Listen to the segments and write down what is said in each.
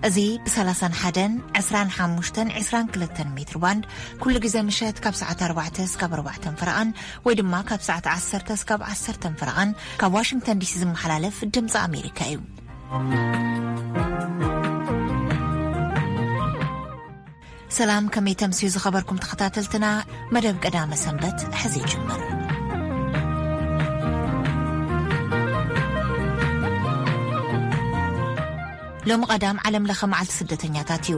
እዚ ብ31፣ 25፣ 22 ሜትር ባንድ ኩሉ ግዜ ምሸት ካብ ሰዓት ኣርባዕተ እስካብ ኣርባዕተን ፈረቓን ወይ ድማ ካብ ሰዓት ዓሰርተ እስካብ ዓሰርተን ፈረቓን ካብ ዋሽንግተን ዲሲ ዝመሓላለፍ ድምፂ ኣሜሪካ እዩ። ሰላም፣ ከመይ ተምስዩ ዝኸበርኩም ተኸታተልትና? መደብ ቀዳመ ሰንበት ሕዚ ይጅምር። ሎሚ ቀዳም ዓለም ለኸ መዓልቲ ስደተኛታት እዩ።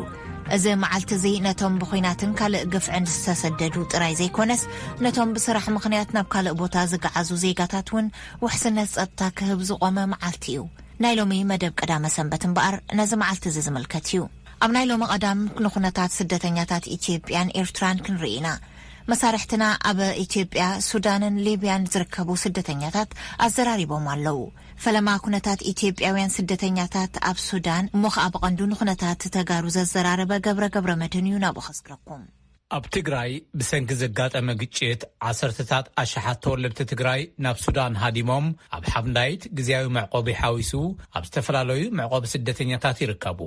እዚ መዓልቲ እዚ ነቶም ብኹናትን ካልእ ግፍዕን ዝተሰደዱ ጥራይ ዘይኮነስ፣ ነቶም ብስራሕ ምኽንያት ናብ ካልእ ቦታ ዝገዓዙ ዜጋታት እውን ውሕስነት ጸጥታ ክህብ ዝቖመ መዓልቲ እዩ። ናይ ሎሚ መደብ ቀዳመ ሰንበት እምበኣር ነዚ መዓልቲ እዚ ዝምልከት እዩ። ኣብ ናይ ሎሚ ቀዳም ንኹነታት ስደተኛታት ኢትዮጵያን ኤርትራን ክንርኢ ኢና። መሳርሕትና ኣብ ኢትዮጵያ፣ ሱዳንን ሊብያን ዝርከቡ ስደተኛታት ኣዘራሪቦም ኣለዉ። ፈለማ ኩነታት ኢትዮጵያውያን ስደተኛታት ኣብ ሱዳን፣ እሞ ኸኣ ብቐንዱ ንኹነታት ተጋሩ ዘዘራረበ ገብረ ገብረ መድህን እዩ ናብኡ ከስግረኩም። ኣብ ትግራይ ብሰንኪ ዘጋጠመ ግጭት ዓሰርተታት ኣሽሓት ተወለድቲ ትግራይ ናብ ሱዳን ሃዲሞም ኣብ ሓምዳይት ግዝያዊ መዕቆቢ ሓዊሱ ኣብ ዝተፈላለዩ መዕቆቢ ስደተኛታት ይርከቡ።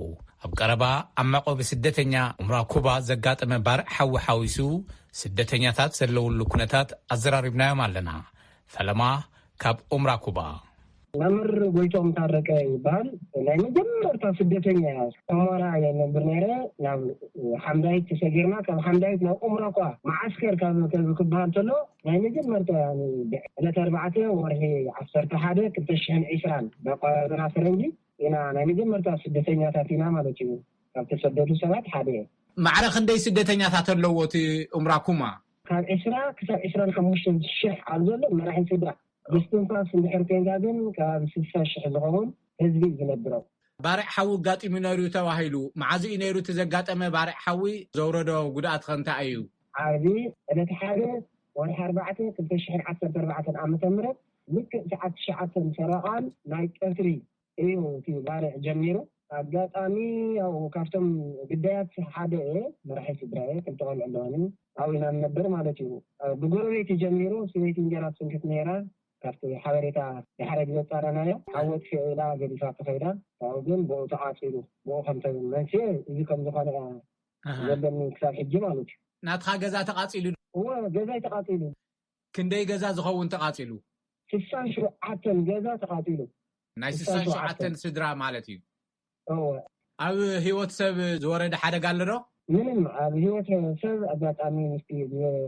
ኣብ ቀረባ ኣብ መዕቆቢ ስደተኛ ኡምራ ኩባ ዘጋጠመ ባርዕ ሓዊ ሓዊሱ ስደተኛታት ዘለውሉ ኩነታት ኣዘራሪብናዮም ኣለና። ፈለማ ካብ ኡምራ ኩባ። መምህር ጎይቶም ታረቀ ይበሃል። ናይ መጀመርታ ስደተኛ እያ። ሑመራ እየ ነብር ነይረ። ናብ ሓምዳይት ተሰጊርና፣ ካብ ሓምዳይት ናብ ኡምራ እኳ መዓስከር ካብ ከዚ ክበሃል ከሎ ናይ መጀመርታ ዕለት ኣርባዕተ ወርሒ ዓሰርተ ሓደ ክልተ ሽሕን ዕስራን ብኣቆጻጽራ ፈረንጂ ኢና ናይ መጀመርታ ስደተኛታት ኢና ማለት እዩ። ካብ ተሰደዱ ሰባት ሓደ እየ። ማዕረ ክንደይ ስደተኛታት ኣለዎ እቲ ኡምራኩማ? ካብ ዕስራ ክሳብ ዕስራን ሓሙሽተን ሽሕ ኣብ ዘሎ መራሒ ስድራ። ብስትንፋስ እንድሕር ኮይንካ ግን ከባቢ ስልሳ ሽሕ ዝኸውን ህዝቢ እዩ ዝነብሮ። ባርዕ ሓዊ ኣጋጢሙ ነይሩ እዩ ተባሂሉ። መዓዝ እዩ ነይሩ እቲ ዘጋጠመ ባርዕ ሓዊ? ዘውረዶ ጉድኣት ከ እንታይ እዩ? ኣብዚ ዕለት ሓደ ወርሒ ኣርባዕተ ክልተ ሽሕን ዓሰርተ ኣርባዕተን ዓመተ ምህረት ልክዕ ሰዓት ትሽዓተ ፈረቓን ናይ ቀትሪ እዩ እቲ ባርዕ ጀሚሩ። ኣጋጣሚ ያው ካብቶም ግዳያት ሓደ እየ፣ መራሒ ስድራ እየ፣ ክልተ ቆልዑ ኣለዋኒ። ኣብኡ ኢና ንነብር ማለት እዩ። ብጎረቤት እዩ ጀሚሩ። ሰበይቲ እንጀራ ትስንክት ነይራ። ካብቲ ሓበሬታ ድሕሪ ግዜ ጻረናዮ፣ ሓዊ ኣጥፊኣ ኢላ ገዲፋቶ ከይዳ። ካብኡ ግን ብኡ ተቓጺሉ፣ ብኡ ከም ተ-፣ መንስኤ እዚ ከም ዝኾነ እያ ዘለኒ ክሳብ ሕጂ ማለት እዩ። ናትኻ ገዛ ተቓጺሉ? እወ፣ ገዛይ ተቓጺሉ። ክንደይ ገዛ ዝኸውን ተቓጺሉ? ስሳን ሸውዓተን ገዛ ተቓጺሉ። ናይ ስሳን ሸውዓተን ስድራ ማለት እዩ። እወ። ኣብ ህይወት ሰብ ዝወረደ ሓደጋ ኣሎ ዶ? ምንም ኣብ ህይወት ሰብ ኣጋጣሚ ምስቲ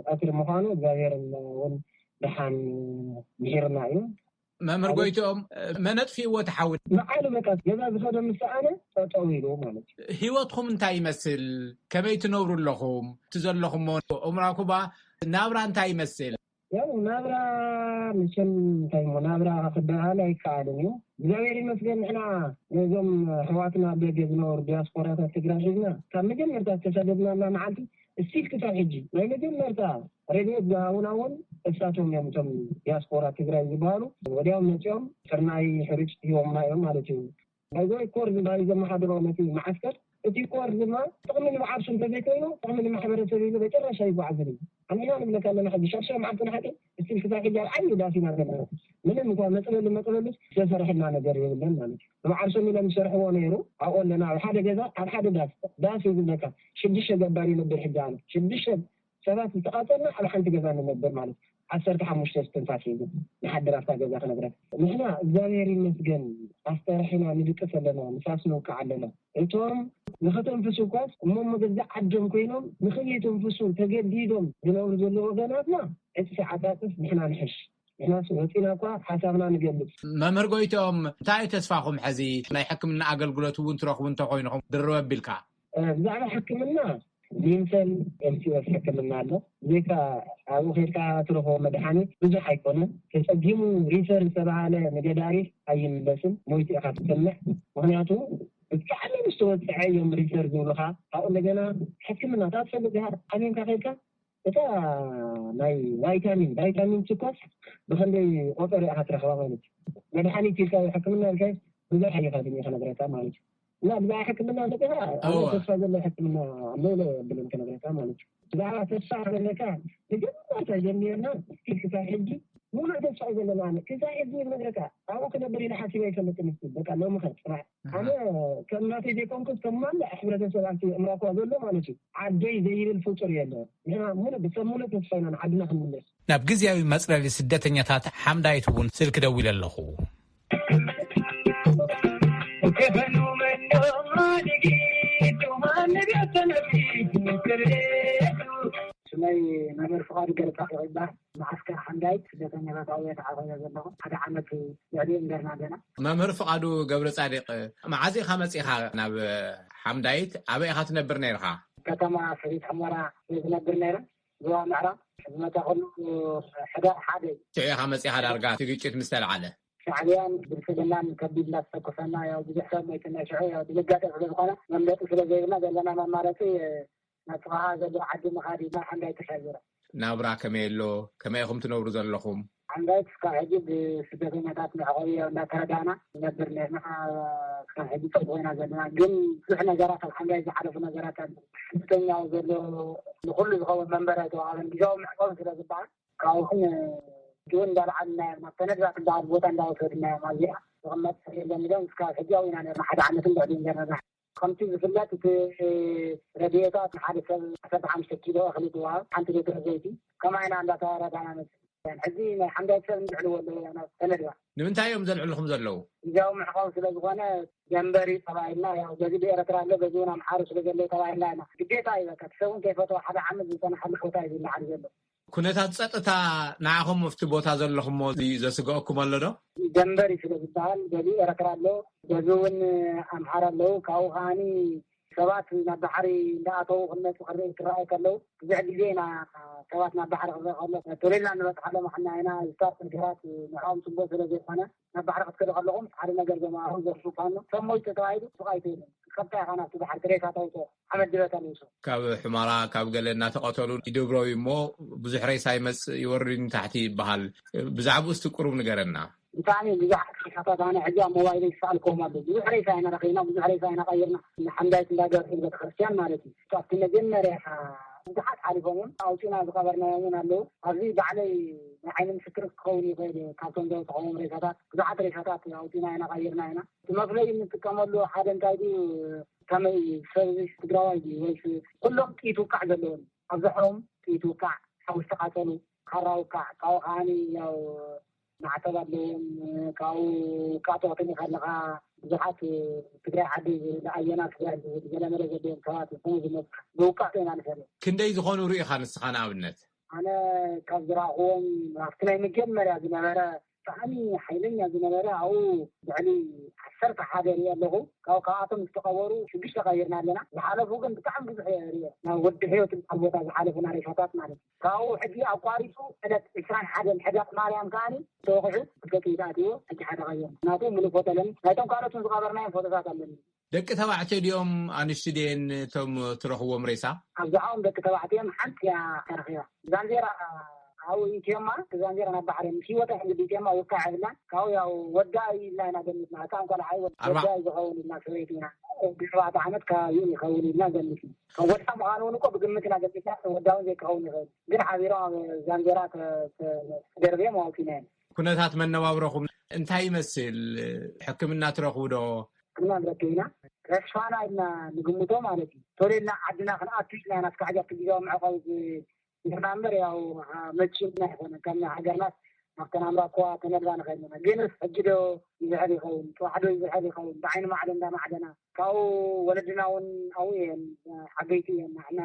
ቀትሪ ምዃኑ እግዚኣብሔር እውን ደሓን ምሂርና እዩ። መምህር ጎይትኦም፣ መን ኣጥፊእዎ እቲ ሓዊ? ንዓሉ በቃ ገዛ ዝኸዶ ምስ ሰኣነ ጠጠው ኢሉ ማለት እዩ። ህይወትኩም እንታይ ይመስል? ከመይ ትነብሩ ኣለኹም? እቲ ዘለኹሞ ኡምራኩባ ናብራ እንታይ ይመስል? ያው ናብራ መቸም እንታይ እሞ ናብራ ክበሃል ኣይከኣልን እዩ። እግዚኣብሔር ይመስገን ንሕና ነዞም ኣሕዋትና ኣብ ደገ ዝነበሩ ዲያስፖራታት ትግራይ ሒዝና ካብ መጀመርታ ዝተሰደድናላ መዓልቲ እስቲል ክሳብ ሕጂ ናይ መጀመርታ ረድኤት ዝሃቡና እውን እሳቶም እዮም። እቶም ዲያስፖራ ትግራይ ዝበሃሉ ወዲያው መፂኦም ስርናይ ሕሩጭ ሂቦምና እዮም ማለት እዩ። ባይዘወይ ኮር ዝበሃል ዘመሓድሮ ነቲ መዓስከር እቲ ኮር ድማ ጥቕሚ ንባዕርሱ እንተዘይኮይኑ ጥቕሚ ንማሕበረሰብ ኢሉ በጨረሻ ይጓዓዝን እዩ። ኣንሕና ንብለካ ኣለና ሕጂ ሻሻ መዓልቲ ንሓቂ እስቲል ክሳብ ሕጂ ኣብ ዓብዪ ዳስ ኢና ዘለና። ምንም እኳ መፅለሊ መፅለሊ ዝተሰርሐልና ነገር የብለን ማለት እዩ። ንባዕርሶም ኢሎም ዝሰርሕዎ ነይሩ ኣብኡ ኣለና ኣብ ሓደ ገዛ ኣብ ሓደ ዳስ ዳስ እዩ ዝብለካ። ሽዱሽተ ገባር ይነብር ሕጂ ኣነ ሽዱሽተ ሰባት ዝተቓጸልና ኣብ ሓንቲ ገዛ ንነብር ማለት ዓሰርተ ሓሙሽተ እስትንፋስ ሒዙ ንሓድር ኣብታ ገዛ ክነብረን ንሕና እግዚኣብሔር ይመስገን ኣስተርሒና ንድቅስ ኣለና ንፋስ ንውቃዕ ኣለና። እቶም ንኸተንፍሱ እኳስ እሞ መገዛ ዓዶም ኮይኖም ንኸይተንፍሱ ተገዲዶም ዝነብሩ ዘለዉ ወገናትና ዕፅፊ ዓፃፅፍ ንሕና ንሕሽ። ንሕናስ ወፂና እኳ ሓሳብና ንገልፅ። መምህር ጎይቶም እንታይ ተስፋኹም ሕዚ ናይ ሕክምና ኣገልግሎት እውን ትረኽቡ እንተኮይንኹም ድርበ ቢልካ? ብዛዕባ ሕክምና ሊንሰል ኤምሲኤስ ሕክምና ኣሎ። ብዘይካ ኣብኡ ከድካ ትረኽቦ መድሓኒት ብዙሕ ኣይኮነን። ተፀጊሙ ሪፈር ዝተባሃለ ንገዳሪፍ ኣይምለስን ሞይቱ ኢኻ ትሰምዕ። ምክንያቱ ብጣዕሚ ምስ ተወፅዐ እዮም ሪፈር ዝብሉኻ። ካብኡ እንደገና ሕክምና እታ ትፈልጥ ኢኻ ሓሚምካ ከድካ እታ ናይ ቫይታሚን ቫይታሚን ችኮስ ብከንደይ ቆፀር ኢኻ ትረኽባ ማለት እዩ። መድሓኒት ኢልካ ሕክምና ኢልካ ብዙሕ ኣይኻድን እዩ ክነግረካ ማለት እዩ። እና ብዛዕባ ሕክምና እንተለካ ኣነ ተስፋ ዘሎ ሕክምና ኣሎ ኢለ የብልን ክነግረካ ማለት እዩ። ብዛዕባ ተስፋ ዘለካ መጀመርታ ጀሚርና እስኪ ክሳብ ሕጂ ሙሉእ ተስፋ እዩ ዘለና። ኣነ ክሳብ ሕዚ ዝነግረካ ኣብኡ ክነብር ኢለ ሓሲበ ኣይፈልጥን። እስቲ በቃ ሎሚ ከ ፅባሕ ኣነ ከም ናተይ ዘይኮንኩስ ከም ማለ ሕብረተሰብ ኣብቲ እምራኳ ዘሎ ማለት እዩ ዓደይ ዘይብል ፍጡር የለ። ንሕና ሙሉእ ብሰብ ሙሉእ ተስፋ ኢና ንዓድና ክንምለስ። ናብ ግዝያዊ መጽለሊ ስደተኛታት ሓምዳይት እውን ስልኪ ደዊለ ኣለኹ። ስመይ መምህር ፍቓዱ ገረጻ ይባሃል። መዓስከር ሓምዳይት ስደተኛታት ኣብኡ ተዓቆበ ዘለኹ ሓደ ዓመት ልዕሊ እምበርና ገና። መምህር ፍቓዱ ገብረ ጻድቕ፣ መዓዝ ኢኻ መጺኻ ናብ ሓምዳይት? ኣበይ ኢኻ ትነብር ነይርኻ? ከተማ ሰቲት ሑመራ እየ ዝነብር ነይረ። ዞባ ምዕራብ ዝመጻኹሉ ሕዳር ሓደ እዩ። ሽዑ ኢኻ መጺኻ ዳርጋ እቲ ግጭት ምስ ተለዓለ? ሻዕብያን ብልጽግናን ከቢድ እንዳተተኮሰና፣ ያው ብዙሕ ሰብ ሞይትና ሽዑ፣ ያው ድንጋጤ ስለ ዝኾነ መምለጢ ስለ ዘይብልና ዘለና መማረጺ ናብ ጥቓኻ ዘሎ ዓዲ ምኻድ እዩ። ናብ ሓምዳይት ተሻጊረ። ናብራ ከመይ ኣሎ? ከመይ ኢኹም ትነብሩ ዘለኹም? ሓምዳይት እስካብ ሕጂ ብስደተኛታት መዕቆቢ እንዳተረዳእና ንነብር ነርና። እስካብ ሕጂ ጽቡቕ ኢና ዘለና። ግን ብዙሕ ነገራት ኣብ ሓምዳይት ዝሓለፉ ነገራት ኣሎ። ስደተኛው ዘሎ ንኹሉ ዝኸውን መንበሪ ኣይተዋሃበን። ግዝያዊ መዕቆቢ ስለ ዝበሃል ካብኡ እውን እንዳልዓልናዮም ናብ ተነድራ ትበሃል ቦታ እንዳወሰድናዮም ኣብዚኣ ዝቕመጥ ሰብ የለን ኢሎም እስካብ ሕጂ ኣብኡ ኢና ነርና። ሓደ ዓመትን ልዕሊኡን ገርና። ከምቲ ዝፍለጥ እቲ ረድኤታት ንሓደ ሰብ ዓሰርተ ሓሙሽተ ኪሎ እኽሊ ዝወሃብ ሓንቲ ሊትሮ ዘይቲ ከምኣ ኢና እንዳተረዳና መፅእ። ሕዚ ናይ ሓምዳይት ሰብ እንድዕልዎ ኣለዉ ናብ ተነድባ። ንምንታይ እዮም ዘልዕልኹም ዘለዉ? ግዝያዊ መዕቆቢ ስለ ዝኾነ ደንበሪ ተባሂልና፣ ያው በዚ ብኤረትራ ኣሎ በዚ እውን ኣምሓሩ ስለ ዘለዉ ተባሂልና ኢና። ግዴታ እዩ በቃ። እቲ ሰብ እውን ከይፈተወ ሓደ ዓመት ዝፀናሓሉ ቦታ እዩ ዝለዓል ዘሎ። ኩነታት ጸጥታ ንዓኹም ኣብቲ ቦታ ዘለኹሞ ዘስግኦኩም ኣሎ ዶ? ደንበሪ ስለ ዝበሃል በዚ ኤረትራ ኣሎ፣ በዚ እውን ኣምሓራ ኣለዉ። ካብኡ ከዓኒ ሰባት ናብ ባሕሪ እንዳኣተዉ ክመፁ ክረኣዩ ከለዉ ብዙሕ ግዜ ኢና ሰባት ናብ ባሕሪ ክረአ ከሎ ቶሌልና ንበፅሓሎም ኣሕና ኢና። ዝታት ነገራት ንዕኦም ፅቡቅ ስለ ዘይኮነ ናብ ባሕሪ ክትከዱ ከለኹም ሓደ ነገር ዘማሩ ዘስፋኑ ሰብ ሞይቱ ተባሂሉ ሱቅ ኣይትብልን። ቀጥታ ኢኻ ናብቲ ባሕሪ ሬሳ ተውፅኦ ሓመድ ድበታ ንውሶ። ካብ ሑመራ ካብ ገለ እናተቐተሉ ይደብረው እሞ ብዙሕ ሬሳ ይመፅእ ይወርድ ንታሕቲ ይበሃል። ብዛዕባኡ እስቲ ቁሩብ ንገረና። ብጣዕሚ ብዙሓት ሬሳታት ኣነ ሕጂ ኣብ ሞባይለይ ይሰኣልከዎም ኣሎ። ብዙሕ ሬሳ ኢና ረኺብና፣ ብዙሕ ሬሳ ኢና ቀይርና። ንሓምዳይት እንዳገብርኤል ቤተክርስትያን ማለት እዩ። ኣብቲ መጀመርያ ብዙሓት ሓሊፎም እውን ኣውፂና ዝቐበርናዮም እውን ኣለዉ። ኣብዚ ባዕለይ ናይ ዓይኒ ምስክር ክኸውን ይኽእል እየ። ካብቶም ዘውፅኸዎም ሬሳታት ብዙሓት ሬሳታት ኣውፂና ኢና ቀይርና ኢና። እቲ መፍለይ እንጥቀመሉ ሓደ እንታይ ድዩ፣ ከመይ እዩ ሰብ እዚ ትግራዋይ ድዩ ወይስ ኩሎም ጥይት ውቃዕ ዘለዎም? ኣብዝሖም ጥይት ውቃዕ፣ ሓዊ ዝተቃፀሉ፣ ካራ ውቃዕ፣ ካብኡ ከዓኒ ያው ማዕተብ ኣለዎም። ካብኡ ውቃዕ ተቕትል ከለኻ ብዙሓት ትግራይ ዓዲ ዝብል ኣየና ትግራይ ዝብል ገለመለ ዘለዎም ሰባት ይኾኑ ዝመፁ ብውቃዕ ጦይና ንፈልጥ። ክንደይ ዝኾኑ ርኢኻ ንስኻ ንኣብነት? ኣነ ካብ ዝረኣኽዎም ኣብቲ ናይ መጀመርያ ዝነበረ ብጣዕሚ ሓይለኛ ዝነበረ ኣብኡ ልዕሊ ዓሰርተ ሓደ ሪኦ ኣለኹ። ካብ ካብኣቶም ዝተቐበሩ ሽዱሽተ ቀይርና ኣለና። ዝሓለፉ ግን ብጣዕሚ ብዙሕ ሪኦ ናብ ወዲ ሕይወት ዝበሃል ቦታ ዝሓለፉና ሬሳታት ማለት እዩ። ካብኡ ሕጂ ኣቋሪፁ ዕለት ዕስራን ሓደን ሕዳር ማርያም ከዓኒ ተወቂዑ ክልተ ጥይት ኣትይዎ ሕጂ ሓደ ቀይሩ ናቱ ምሉእ ፎቶ ኣለኒ። ናይቶም ካልኦትን ዝቐበርናዮም ፎቶታት ኣለኒ። ደቂ ተባዕትዮ ድዮም ኣንሽቲ ድየን እቶም ትረኽዎም ሬሳ? ኣብዝሓኦም ደቂ ተባዕትዮ እዮም። ሓንቲ እያ ተረኺባ። ዛንዜራ ኣብኡ ኢትዮማ ዛንዜራ ናብ ባሕሪ ምስ ህይወታ ሕንግዲ ኢትዮማ ውቃዕ የብላን። ካብኡ ያው ወዳ እዩ ኢልና ኢና ገሚትና። ህፃን ቆልዓ እዩ ወዳ እዩ ዝኸውን ኢልና ሰበይቲ ኢና። ወዲ ሸውዓተ ዓመት ከባቢኡ ይኸውን ኢልና ገሚትና። ካብ ወዳ ምዃኑ እውን እኮ ብግምት ኢና ገሚትና። ወዳ እውን ዘይክኸውን ይኽእል። ግን ሓቢሮም ኣብ ዛንዜራ ተ- ተ- ተደርብዮም ኣውፂናዮም። ኩነታት መነባብሮኹም እንታይ ይመስል? ሕክምና ትረኽቡ ዶ? ሕክምና ንረክብ ኢና። ተስፋና ኢልና ንግምቶ ማለት እዩ። ቶሎ ኢልና ዓድና ክንኣቱ ኢልና ኢና። እስካዕ ሕጂ ኣብቲ ግዜያዊ መዕቆቢ ዝ- ጌርና እምበር ያው መቺና ኣይኮነን። ከም ሃገርናስ ናብተን ኣምራኳ ተነድባ ንኸይድ ኢና። ግን ሕጂ ዶ ይዝሕል ይኸውን? ፅባሕ ዶ ይዝሕል ይኸውን? ብዓይኒ ማዕዶ እንዳማዕደና ካብኡ ወለድና እውን ኣብኡ እየን፣ ዓበይቲ እየን። ንሕና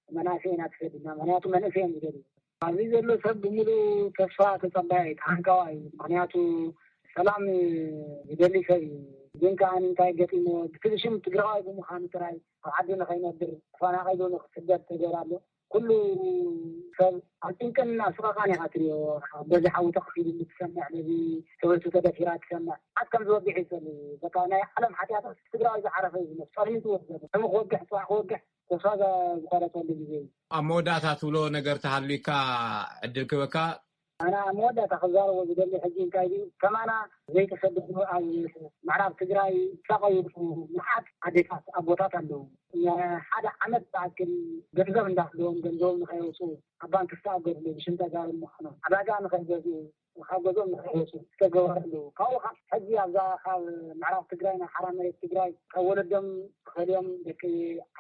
መናእሰይ ኢና ትሰድና። ምክንያቱ መንእሰይ እዮም ዝደልዩ። ኣብዚ ዘሎ ሰብ ብምሉእ ተስፋ ተጸባይ እዩ፣ ተሃንቀዋይ እዩ። ምክንያቱ ሰላም ዝደሊ ሰብ እዩ። ግን ከኣ እንታይ ገጢምዎ፣ ብትብሽም ትግራዋይ ብምዃኑ ጥራይ ኣብ ዓዱ ንኸይነብር ተፈናቒሉ ንክስደድ ተገይሩ ኣሎ። ኩሉ ሰብ ኣብ ጭንቅን ኣብ ስቐቓን ኢኻ ትሪኦ። በዚ ሓዊ ተኸፊሉሉ ትሰምዕ፣ በዚ ሰበይቱ ተደፊራ ትሰምዕ። ዓት ከም ዝወግሕ እዩ ዝጸልዩ። በቃ ናይ ዓለም ሓጢኣታት ትግራዋይ ዝዓረፈ እዩ ዝመስል። ጸልዩ ትወግሕ፣ ሎሚ ክወግሕ፣ ጽባሕ ክወግሕ፣ ተስፋ ዘ- ዝቆረጸሉ ግዜ እዩ። ኣብ መወዳእታ ትብሎ ነገር ተሃልዩካ ዕድል ክበካ። ኣነ ኣብ መወዳእታ ክዛረቦ ዝደሊ ሕጂ እንታይ ድዩ፣ ከማና ዘይተሰደዱ ኣብ ምዕራብ ትግራይ ዝሳቐዩ መዓት ኣዴታት ኣቦታት ኣለዉ። ንሓደ ዓመት ዝኣክል ገንዘብ እንዳሃለዎም ገንዘቦም ንኸየውፅኡ ኣብ ባንክ ዝተኣገድሉ ብሽም ተጋሩ ምዃኖም ዕዳጋ ንኸይገዝኡ ካብ ገዝኦም ንክሕወሱ ዝተገበረ ኣለዉ። ካብኡ ካብ ሕጂ ኣብዛ ካብ ምዕራብ ትግራይ ናብ ሓራ መሬት ትግራይ ካብ ወለዶም ተፈልዮም ደቂ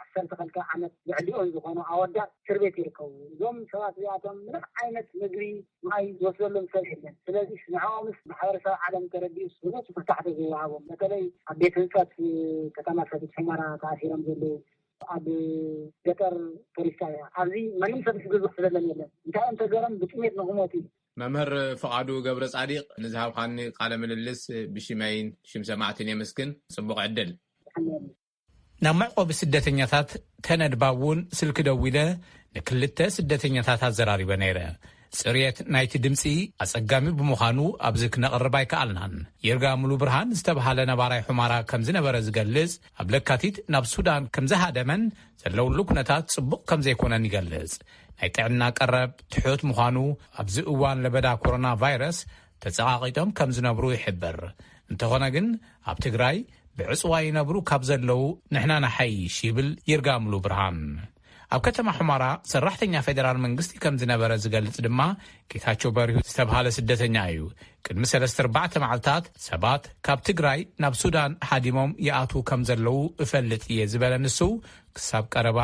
ዓሰርተ ክልተ ዓመት ልዕሊኦም ዝኾኑ ኣወዳት እስር ቤት ይርከቡ። እዞም ሰባት እዚኣቶም ምንም ዓይነት ምግቢ ማይ ዝወስደሎም ሰብ የለን። ስለዚ ንዕኦምስ ማሕበረሰብ ዓለም ተረዲኡ ብዙሕ ፍታሕ ተዝወሃቦም፣ በተለይ ኣብ ቤት ህንፀት ከተማ ሰቲት ሑመራ ተኣሲሮም ዘለዉ ኣብ ገጠር ፖሊስ ጣብያ ኣብዚ ማንም ሰብ ዝግዙ ክፍለለን የለን። እንታይ እዮም ተገሮም ብጥሜት ንክሞት እዩ። መምህር ፍቓዱ ገብረ ጻዲቕ ንዝሃብኻኒ ቃለ ምልልስ ብሽመይን ሽም ሰማዕትን የመስግን። ጽቡቕ ዕድል። ናብ መዕቆቢ ስደተኛታት ተነድባ እውን ስልኪ ደዊለ ንክልተ ስደተኛታት ኣዘራሪበ ነይረ። ጽርየት ናይቲ ድምጺ ኣጸጋሚ ብምዃኑ ኣብዚ ክነቕርብ ኣይከኣልናን። ይርጋ ሙሉ ብርሃን ዝተብሃለ ነባራይ ሑማራ ከም ዝነበረ ዝገልጽ፣ ኣብ ለካቲት ናብ ሱዳን ከም ዝሃደመን ዘለውሉ ኩነታት ጽቡቕ ከም ዘይኮነን ይገልጽ። ናይ ጥዕና ቀረብ ትሑት ምዃኑ፣ ኣብዚ እዋን ለበዳ ኮሮና ቫይረስ ተጸቓቒጦም ከም ዝነብሩ ይሕብር። እንተኾነ ግን ኣብ ትግራይ ብዕጽዋ ይነብሩ ካብ ዘለዉ ንሕና ንሓይሽ ይብል ይርጋ ሙሉ ብርሃን። ኣብ ከተማ ሑማራ ሰራሕተኛ ፌደራል መንግስቲ ከም ዝነበረ ዝገልጽ ድማ ጌታቸው በሪሁ ዝተብሃለ ስደተኛ እዩ። ቅድሚ ሰለስተ ኣርባዕተ መዓልታት ሰባት ካብ ትግራይ ናብ ሱዳን ሃዲሞም ይኣትዉ ከም ዘለዉ እፈልጥ እየ ዝበለ ንሱ፣ ክሳብ ቀረባ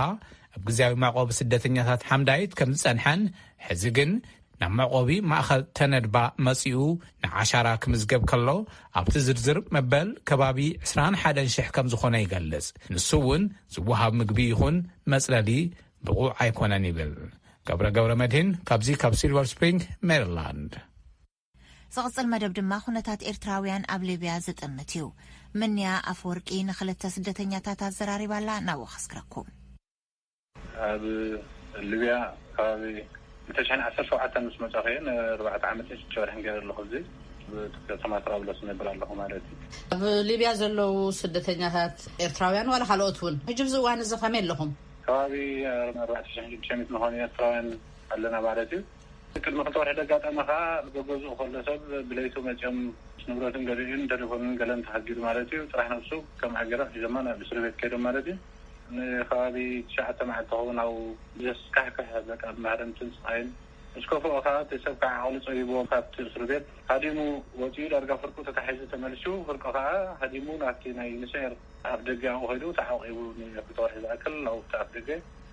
ኣብ ግዝያዊ መዕቆቢ ስደተኛታት ሓምዳይት ከም ዝጸንሐን ሕዚ ግን ናብ መዕቆቢ ማእኸል ተነድባ መጺኡ ንዓሻራ ክምዝገብ ከሎ ኣብቲ ዝርዝር መበል ከባቢ ዕስራን ሓደን ሽሕ ከም ዝኾነ ይገልጽ። ንሱ እውን ዝወሃብ ምግቢ ይኹን መጽለሊ ብቑዕ ኣይኮነን ይብል። ገብረ ገብረ መድህን ካብዚ ካብ ሲልቨር ስፕሪንግ ሜሪላንድ። ዝቕጽል መደብ ድማ ኩነታት ኤርትራውያን ኣብ ሊብያ ዝጥምት እዩ። ምንያ ኣፈወርቂ ንኽልተ ስደተኛታት ኣዘራሪባላ ናብኡ ከስክረኩም። ኣብ ሊብያ ከባቢ ክልተ ሽሕን ዓሰርተ ሸውዓተን ምስ መጻኹ እየ። ንኣርባዕተ ዓመትን ሽዱሽተ ወርሕን ገይረ ኣለኹ። እዚ ኣብ ከተማ ጥራብሎስ እነብር ኣለኹ ማለት እዩ። ኣብ ሊብያ ዘለዉ ስደተኛታት ኤርትራውያን ዋላ ካልኦት እውን ሕጂ ኣብዚ እዋን እዚ ከመይ ኣለኹም? ከባቢ ኣርባዕተ ሽሕን ሽዱሽተ ሚእትን ዝኾኑ ኤርትራውያን ኣለና ማለት እዩ። ቅድሚ ክልተ ወርሒ ዘጋጠመ ከዓ ገገዝኡ ከሎ ሰብ ብለይቱ መፅኦም ንብረትን ገሊኡን ተሌፎንን ገለን ተሃጊዱ ማለት እዩ። ጥራሕ ነብሱ ከም ዓገራ ሒዞማ ናብ እስር ቤት ከይዶም ማለት እዩ። ንከባቢ ትሽዓተ መዓልቲ ክኸውን ኣብኡ ብዘስካሕክሕ በቃ ብማህረምትን ስቃይን ምስ ከፍኦ ከዓ እቲ ሰብ ከዓ ዓቕሊ ፀቢብዎ ካብቲ እስር ቤት ሃዲሙ ወፂኡ ዳርጋ ፍርቁ ተታሒዙ ተመልሱ ፍርቁ ከዓ ሃዲሙ ናብቲ ናይ ዩኒሴር ኣፍ ደገ ኣብኡ ከይዱ ተዓቂቡ ንክልተ ወርሒ ዝኣክል ኣብኡ ኣፍ ደገ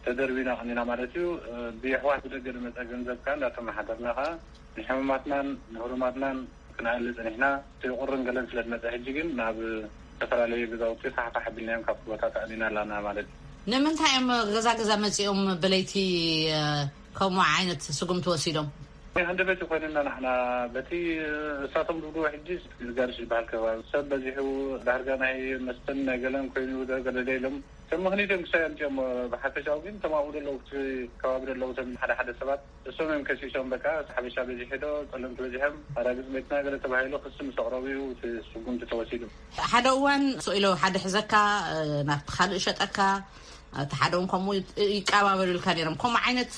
ተደርቢና ቀኒና ማለት እዩ። ብየሕዋት ብደገ ዝመፀ ገንዘብ ከዓ እንዳተመሓደርና ከዓ ንሕሙማትናን ንህሩማትናን ክነኣሊ ፀኒሕና። እቲ ቁርን ገለን ስለ ዝመፀ ሕጂ ግን ናብ ዝተፈላለዩ ገዛውቲ ፋሕፋሕ ኣቢልናዮም ካብቲ ቦታ ተኣሊና ኣላና ማለት እዩ። ንምንታይ እዮም ገዛ ገዛ መፂኦም ብለይቲ ከምኡ ዓይነት ስጉምቲ ወሲዶም? ናይ ሃንደበት ይኮይንና ንሕና በቲ እሳቶም ዝብልዎ ሕጂ ጋርሽ ዝበሃል ከባቢ ሰብ በዚሑ ዳርጋ ናይ መስተን ናይ ገለን ኮይኑ ገለደ ኢሎም ከም ምኽኒት እዮም ክሳይ ኣምፅኦም። ብሓፈሻዊ ግን እቶም ኣብኡ ዘለዉ እቲ ከባቢ ዘለዉ እቶም ሓደ ሓደ ሰባት እሶም እዮም ከሲሶም። በቃ እቲ ሓበሻ በዚሑ ዶ ፀለምቲ በዚሖም ኣራግፅ ቤትና ገለ ተባሂሉ ክሲ ምስ ኣቕረቡ እዩ እቲ ስጉምቲ ተወሲዱ። ሓደ እዋን ስኢሎ ሓደ ሕዘካ ናብቲ ካልእ ሸጠካ እቲ ሓደ እውን ከምኡ ይቀባበሉልካ ነይሮም። ከምኡ ዓይነት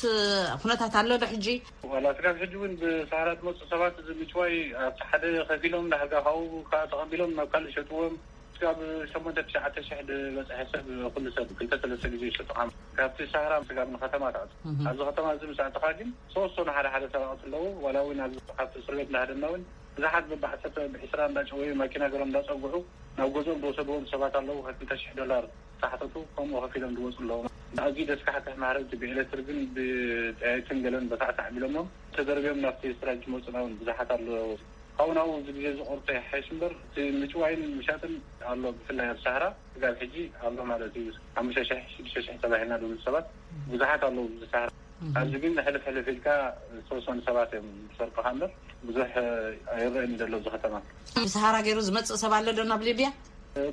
ኩነታት ኣሎ ዶ ሕጂ? ዋላ ስጋብ ሕጂ እውን ብሰሃራ ዝመፁ ሰባት እዚ ምጭዋይ ኣብቲ ሓደ ከፊሎም ዳሕጋ ካብኡ ከዓ ተቐቢሎም ናብ ካልእ ይሸጥዎም። ስጋብ ሸሞንተ ትሽዓተ ሽሕ ዝበፅሐ ሰብ ኩሉ ሰብ ክልተ ሰለስተ ግዜ ይሸጡ። ካብ ካብቲ ሰሃራ ስጋብ ንከተማ ተኣቱ። ኣብዚ ከተማ እዚ ምስ ኣተኻ ግን ሰወሰኑ ሓደ ሓደ ሰራቕቲ ኣለዉ። ዋላ እውን ኣብዚ ካብቲ እስር ቤት እንዳሃደምና እውን ብዙሓት በብዓሰርተ ብዒስራ እንዳጨወዩ ማኪና ገሮም እንዳፀጉዑ ናብ ገዝኦም ዝወሰድዎም ሰባት ኣለዉ። ካብ ክልተ ሽሕ ዶላር ዝተሓተቱ ከምኡ ከፊሎም ዝወፁ ኣለዉ። ኣዝዩ ዘስካሕክሕ ማህረምቲ ብኤሌክትሪክን ብጠያይትን ገለን በታዕታዕ ቢሎሞም ተደርብዮም ናብቲ ስራጅ ዝመፁና እውን ብዙሓት ኣለዉ። ካብኡ ናብኡ እዚ ግዜ ዝቆርፀ ይሓይሽ እምበር እቲ ምጭዋይን ምሻጥን ኣሎ። ብፍላይ ኣብ ሳህራ ስጋብ ሕጂ ኣሎ ማለት እዩ። ሓሙሽተ ሽሕ ሽዱሽተ ሽሕ ተባሂልና ዝብሉ ሰባት ብዙሓት ኣለዉ። እዚ ሳህራ ኣብዚ ግን ሕልፍ ሕልፍ ኢልካ ዝተወሰኑ ሰባት እዮም ዝሰርቁኻ እምበር ብዙሕ ኣይረአን ዘሎ ኣብዚ ከተማ። ብሰሃራ ገይሩ ዝመፅእ ሰብ ኣሎ ዶ ናብ ሊብያ?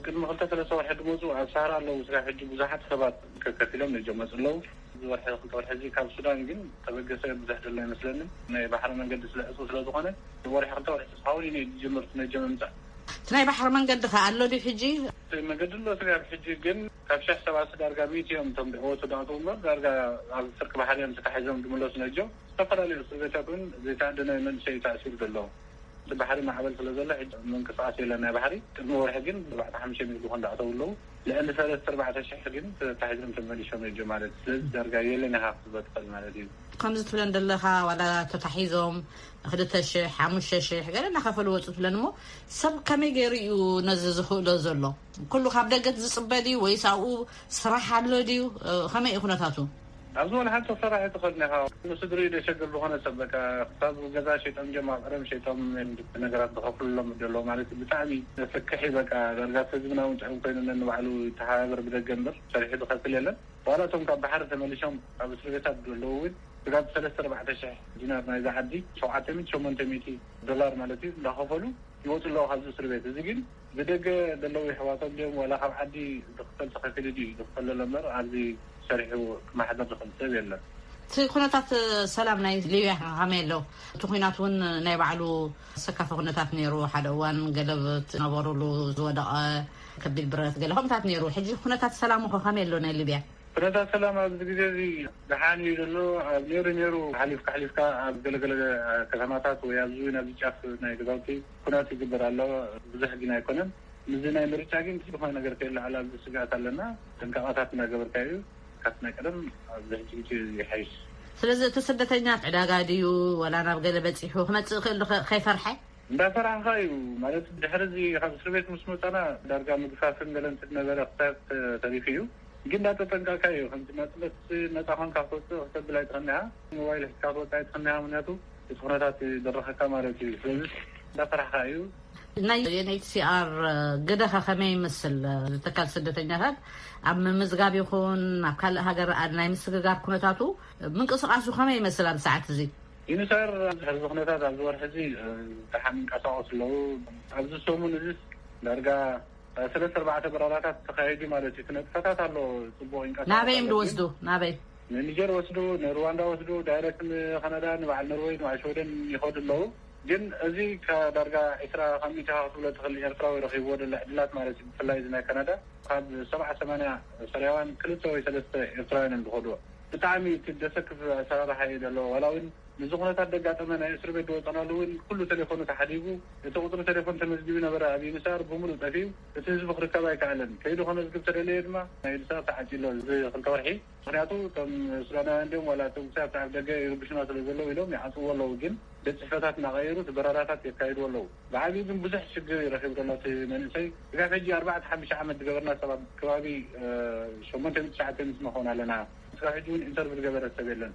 ቅድሚ ክልተ ሰለስተ ወርሒ ዝመፁ ኣብ ሳህራ ኣለዉ። ስጋብ ሕጂ ብዙሓት ሰባት ከከፊሎም ነጆም መፁ ኣለዉ። እዚ ወርሒ ክልተ ወርሒ እዚ ካብ ሱዳን ግን ተበገሰ ብዙሕ ዘሎ ኣይመስለንን። ናይ ባሕሪ መንገዲ ስለ ዕፁ ስለ ዝኾነ ወርሒ ክልተ ወርሒ ተስሓውን እዩ ዝጅምር ነጆም ምምፃእ። እቲ ናይ ባሕሪ መንገዲ ከ ኣሎ ድዩ ሕጂ? እቲ መንገዲ ኣሎ ስጋብ ሕጂ ግን ካብ ሽሕ ሰባት ዳርጋ ሚእቲ እዮም እቶም ብዕወቱ ዝኣተዉ እምበር ዳርጋ ኣብ ፍርቂ ባሕሪ እዮም ተታሒዞም ዝምለሱ ነጆም። ዝተፈላለዩ እስር ቤታት እውን ዘይተኣደነ መንእሰይ ተኣሲሩ ዘሎ። እቲ ባሕሪ ማዕበል ስለ ዘሎ ሕጂ ምንቅስቃስ የለን ናይ ባሕሪ። ቅድሚ ወርሒ ግን ኣርባዕተ ሓሙሽተ ሚእቲ ዝኾኑ ዝኣተዉ ኣለዉ። ልዕሊ ሰለስተ ኣርባዕተ ሽሕ ግን ተታሒዞም ተመሊሶም እዮም ማለት። ስለዚ ዳርጋ የለን ኢኻ ክትብሎ ትኽእል ማለት እዩ። ከምዚ ትብለን ዘለኻ፣ ዋላ ተታሒዞም ክልተ ሽሕ፣ ሓሙሽተ ሽሕ ገለ እናኸፈሉ ወፁ ትብለን እሞ፣ ሰብ ከመይ ገይሩ እዩ ነዚ ዝኽእሎ ዘሎ? ኩሉ ካብ ደገ ዝፅበ ድዩ ወይስ ኣብኡ ስራሕ ኣሎ ድዩ? ከመይ እዩ ኩነታቱ? ኣብዚ ወላ ሓንቲ ክሰርሕ ኣይትኽእልን ኢኻ። ንስድሪኡ ዘሸግር ዝኾነ ሰብ በቃ ክሳብ ገዛ ሸይጦም ጀማ ቀደም ሸይጦም ነገራት ዝኸፍሉሎም ደሎ ማለት እዩ። ብጣዕሚ ዘሰክሕ እዩ። በቃ ዳርጋ ህዝብና እውን ጥዑም ኮይኑ ነንባዕሉ ይተሓባበር ብደገ እምበር ሰሪሑ ዝኸፍል የለን። ዋላ እቶም ካብ ባሕሪ ተመሊሶም ኣብ እስር ቤታት ዘለዉ እውን ስጋብ ሰለስተ ኣርባዕተ ሽሕ ዲናር ናይዛ ዓዲ ሸውዓተ ሚእቲ ሸሞንተ ሚእቲ ዶላር ማለት እዩ እንዳኸፈሉ ይወፁ ኣለዉ ካብዚ እስር ቤት። እዚ ግን ብደገ ዘለዉ የሕዋቶም ድዮም ዋላ ካብ ዓዲ ዝኽፈል ተኸፊሉ ድዩ ዝኽፈለሎ እምበር ኣብዚ ሰሪሑ ክመሓደር ዝኽእል ሰብ የለን። እቲ ኩነታት ሰላም ናይ ሊብያ ከመይ ኣሎ? እቲ ኩናት እውን ናይ ባዕሉ ኣሰካፊ ኩነታት ነይሩ። ሓደ እዋን ገለብ ዝነበሩሉ ዝወደቐ ከቢድ ብረት ገለ ከምታት ነይሩ። ሕጂ ኩነታት ሰላም እኮ ከመይ ኣሎ ናይ ሊብያ? ኩነታት ሰላም ኣብዚ ግዜ እዚ ደሓን እዩ ዘሎ። ኣብ ነይሩ ነይሩ ሓሊፍካ ሓሊፍካ ኣብ ገለገለ ከተማታት ወይ ኣብዚ እውን ኣብዚ ጫፍ ናይ ገዛውቲ ኩናት ይግበር ኣሎ። ብዙሕ ግን ኣይኮነን። ምስዚ ናይ ምርጫ ግን ዝኾነ ነገር ከየለዓል ኣብዚ ስግኣት ኣለና። ጥንቃቐታት እናገበርካ እዩ። ካብቲ ናይ ቀደም ኣብዚ ሕጂ ግዜ ይሓይሽ። ስለዚ እቲ ስደተኛ ዕዳጋ ድዩ ወላ ናብ ገለ በፂሑ ክመፅእ ይኽእል ዶ ከ-፣ ከይፈርሐ? እንዳፈራሕኻ እዩ ማለት ድሕሪ እዚ ካብ እስር ቤት ምስ መፃና ዳርጋ ምግፋፍን ገለን ትነበረ ክሳብ ተሪፉ እዩ። ግን እንዳተጠንቀቕካ እዩ። ከምቲ ናፅነት ነፃ ኮንካ ክትወፅእ ክተብል ኣይትኽእልንኻ። ሞባይል ሒዝካ ክትወፅእ ኣይትኽእልንኻ። ምክንያቱ እቲ ኩነታት ይደረኸካ ማለት እዩ። ስለዚ እንዳፈራሕካ እዩ። ናይ ዩኤንኤችሲኣር ግደኸ ከመይ ይመስል? ትካል ስደተኛታት ኣብ ምምዝጋብ ይኹን ኣብ ካልእ ሃገር ኣ-፣ ናይ ምስግጋር ኩነታቱ ምንቅስቃሱ ከመይ ይመስል ኣብ ሰዓት እዚ? ዩኒሳር ኣብዚ ኩነታት ኣብዚ ወርሒ እዚ ደሓን ይንቀሳቐሱ ኣለዉ። ኣብዚ ሰሙን እዚ ዳርጋ ሰለስተ ኣርባዕተ በረራታት ተኻይዱ ማለት እዩ። እቲ ነጥፈታት ኣሎ፣ ጽቡቕ ይንቀሳቐስ ናበይ እዮም ኣሎ። ግን ዝወስዱ? ናበይ? ንኒጀር ወስዱ፣ ንሩዋንዳ ወስዱ፣ ዳይሬክት ንካናዳ፣ ንበዓል ኖርወይ፣ ንበዓል ሽወደን ይኸዱ ኣለዉ። ግን እዚ ከ-፣ ዳርጋ ዒስራ ካብ ሚእቲ ኢኻ ክትብሎ ትኽእል ኤርትራዊ ረኺብዎ ዘሎ ዕድላት ማለት እዩ። ብፍላይ እዚ ናይ ካናዳ ካብ ሰብዓ ሰማንያ ሶርያውያን ክልተ ወይ ሰለስተ ኤርትራውያን እዮም ዝኸድዎ። ብጣዕሚ እቲ ደሰክፍ ኣሰራርሓ እዩ ዘለዎ። ዋላ እውን ንዚ ኩነታት ደጋጠመ ናይ እስር ቤት ዝወፀናሉ እውን ኩሉ ቴሌፎኑ ተሓዲጉ፣ እቲ ቁፅሪ ቴሌፎን ተመዝጊቡ ነበረ ኣብ ዩኒሳር ብምሉእ ጠፊኡ፣ እቲ ህዝቢ ክርከብ ኣይከኣለን። ከይዱ ከመዝግብ ተደለየ ድማ ናይ ዩኒሳር ተዓፂ ኣሎ እዚ ክልተ ወርሒ። ምክንያቱ እቶም ሱዳናውያን ድዮም ዋላ እቶም ክሳብ ኣብ ደገ ይርብሹና ስለ ዘለዉ ኢሎም ይዓፅዎ ኣለዉ። ግን ቤት ፅሕፈታት እናቐየሩ እቲ በረራታት የካይድዎ ኣለዉ። ብዓብዩ ግን ብዙሕ ሽግር ይረኺቡ ዘሎ እቲ መንእሰይ። ስጋብ ሕጂ ኣርባዕተ ሓሙሽተ ዓመት ዝገበርና ሰባት ከባቢ ሸሞንተ ሚእቲ ትሽዓተ ሚእቲ ንኸውን ኣለና። ስጋብ ሕጂ እውን ኢንተርቪው ዝገበረ ሰብ የለን።